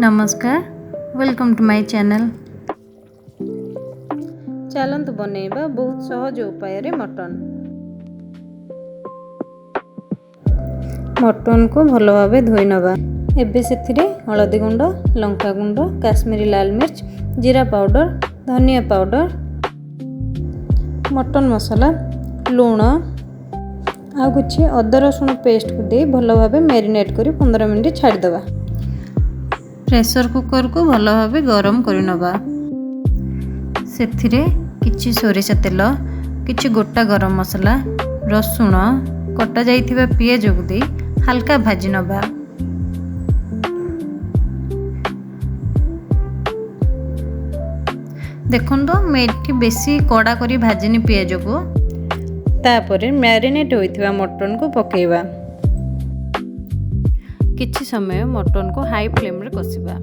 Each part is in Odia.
ନମସ୍କାର, welcome to my channel. ଚାଲନ୍ତୁ ବନେଇବା ବହୁତ ସହଜ ଉପାୟରେ ମଟନ୍। ମଟନ୍କୁ ଭଲ ଭାବେ ଧୋଇ ନେବା। ଏବେ ସେଥିରେ ହଳଦୀ ଗୁଣ୍ଡ, ଲଙ୍କା ଗୁଣ୍ଡ, କାଶ୍ମୀରୀ ଲାଲ ମିର୍ଚ, ଜିରା ପାଉଡ଼ର, ଧନିଆ ପାଉଡ଼ର, ମଟନ୍ ମସଲା, ଲୁଣ ଆଉ କିଛି ଅଦା ରସୁଣ ପେଷ୍ଟକୁ ଦେଇ ଭଲ ଭାବେ ମ୍ୟାରିନେଟ୍ କରି 15 ମିନିଟ୍ ଛାଡ଼ିଦେବା। ପ୍ରେସର କୁକରକୁ ଭଲ ଭାବେ ଗରମ କରିନେବା। ସେଥିରେ କିଛି ସୋରିଷ ତେଲ, କିଛି ଗୋଟା ଗରମ ମସଲା, ରସୁଣ, କଟା ଯାଇଥିବା ପିଆଜକୁ ଦେଇ ହାଲକା ଭାଜି ନେବା। ଦେଖନ୍ତୁ, ମୁଁ ଏଠି ବେଶୀ କଡ଼ା କରି ଭାଜିନି ପିଆଜକୁ। ତାପରେ ମ୍ୟାରିନେଟ୍ ହୋଇଥିବା ମଟନ୍କୁ ପକାଇବା। କିଛି ସମୟ ମଟନ୍କୁ ହାଇ ଫ୍ଲେମ୍ରେ କଷିବା।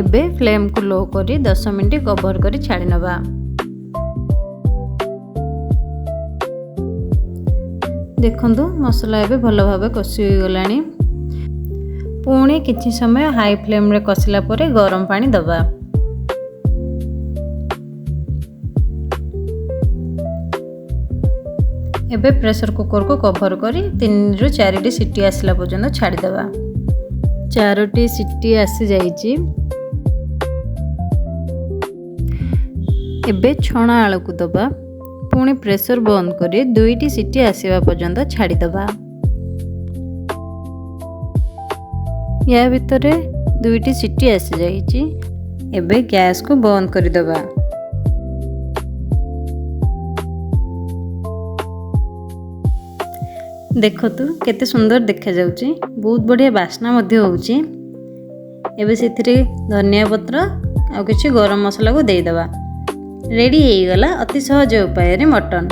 ଏବେ ଫ୍ଲେମ୍କୁ ଲୋ କରି 10 ମିନିଟ୍ କଭର୍ କରି ଛାଡ଼ି ନେବା। ଦେଖନ୍ତୁ, ମସଲା ଏବେ ଭଲ ଭାବେ କଷି ହୋଇଗଲାଣି। ପୁଣି କିଛି ସମୟ ହାଇ ଫ୍ଲେମ୍ରେ କଷିଲା ପରେ ଗରମ ପାଣି ଦେବା। ଏବେ ପ୍ରେସର କୁକରକୁ କଭର୍ କରି 3ରୁ 4ଟି ସିଟି ଆସିଲା ପର୍ଯ୍ୟନ୍ତ ଛାଡ଼ିଦେବା। 4ଟି ସିଟି ଆସିଯାଇଛି। ଏବେ ଛଣା ଆଳୁକୁ ଦେବା। ପୁଣି ପ୍ରେସର ବନ୍ଦ କରି 2ଟି ସିଟି ଆସିବା ପର୍ଯ୍ୟନ୍ତ ଛାଡ଼ିଦେବା। ୟା ଭିତରେ 2ଟି ସିଟି ଆସିଯାଇଛି। ଏବେ ଗ୍ୟାସକୁ ବନ୍ଦ କରିଦେବା। ଦେଖନ୍ତୁ କେତେ ସୁନ୍ଦର ଦେଖାଯାଉଛି, ବହୁତ ବଢ଼ିଆ ବାସ୍ନା ମଧ୍ୟ ହେଉଛି। ଏବେ ସେଥିରେ ଧନିଆ ପତ୍ର ଆଉ କିଛି ଗରମ ମସଲାକୁ ଦେଇଦେବା। ରେଡ଼ି ହେଇଗଲା ଅତି ସହଜ ଉପାୟରେ ମଟନ୍।